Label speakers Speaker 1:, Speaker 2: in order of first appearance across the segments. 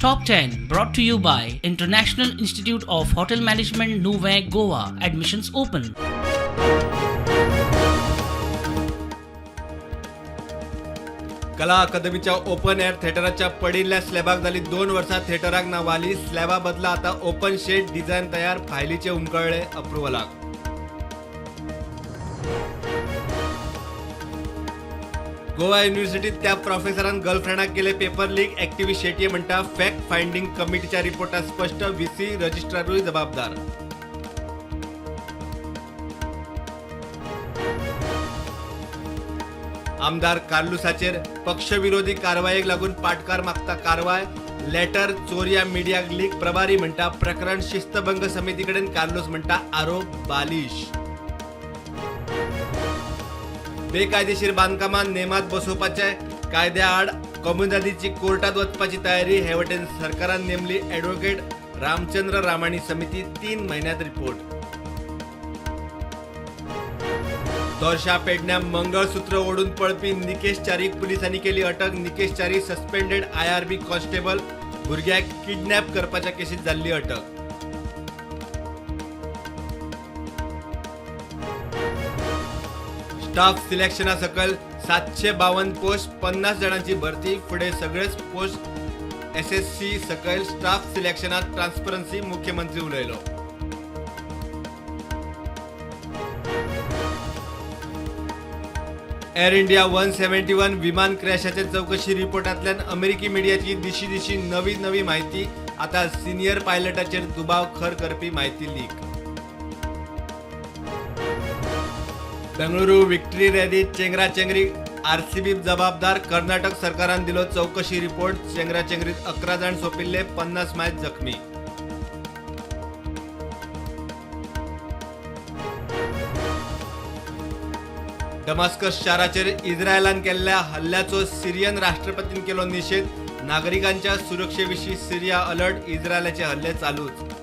Speaker 1: Top 10 brought to you by International Institute of Hotel Management, Nuvem, Goa. Admissions open.
Speaker 2: कला अकादमीच्या open air थिएटराच्या पडिल्ल्या स्लॅबाक जाली 2 वर्सां थिएटराक ना वाली. स्लॅबा बदला आता ओपन शेड डिझायन तयार. फायलीचे उमकळले अप्रुव्हलाक. गोवा युनिव्हर्सिटीत त्या प्रोफेसरान गर्लफ्रेंडाक केले पेपर लीक. ऍक्टिव्हिस्ट शेटये म्हणटा फॅक्ट फायंडिंग कमिटीच्या रिपोर्टात स्पश्ट, व्हीसी रजिस्ट्रारूय जबाबदार. आमदार कार्लुसाचेर पक्षविरोधी कारवायेक लागून पाटकार मागता कारवाय. लेटर चोरया मिडियाक लीक. प्रभारी म्हणटा प्रकरण शिस्तभंग समितीकडेन. कार्लुस म्हणटा आरोप बालिश. बेकायदेशीर बांदकामां नेमात बसोवपाच्या कायद्याआड कोमुनिदादीची कोर्टात वचपाची तयारी. हे वटेन सरकारान नेमली ॲडव्होकेट रामचंद्र रामाणी समिती. 3 म्हयन्यांत रिपोर्ट. तोरशा पेडण्या मंगळसूत्र ओडून पळपी निकेश च्यारीक पुलिसांनी केली अटक. Nikesh Chari suspended IRB constable. भुरग्याक किडनॅप करपाच्या केसीत जाल्ली अटक. स्टाफ सिलेक्शना सकयल 752 पोस्ट, 50 जाणांची भरती. फुडें सगळेच पोस्ट एसएससी सकयल. स्टाफ सिलेक्शनात ट्रान्सपरन्सी. मुख्यमंत्री उलयलो. एअर इंडिया 171 विमान क्रॅशाच्या चौकशी रिपोर्टांतल्यान अमेरिकी मिडियाची दिशी दिशी नवी नवी माहिती. आता सिनियर पायलटाचेर दुबाव खर करपी माहिती लीक. बेंगळुरू विक्टरी रॅलीत चेंगराचेंगरी, आरसीबी जबाबदार. कर्नाटक सरकारान दिलो चौकशी रिपोर्ट. चेंगराचेंगरीत 11 जाण सोंपिल्ले, 50 मायज जखमी. डमास्कस शाराचेर इस्रायलान केल्ल्या हल्ल्याचो सिरियन राष्ट्रपतीन केलो निशेध. नागरिकांच्या सुरक्षेविशीं सिरिया अलर्ट. इस्रायलाचे हल्ले चालूच.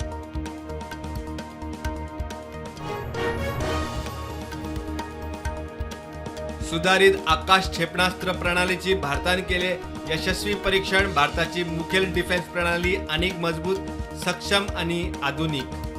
Speaker 2: सुधारित आकाश क्षेपणास्त्र प्रणालीची भारतान केले यशस्वी परीक्षण. भारताची मुखेल डिफेन्स प्रणाली आनीक मजबूत, सक्षम आणि आधुनिक.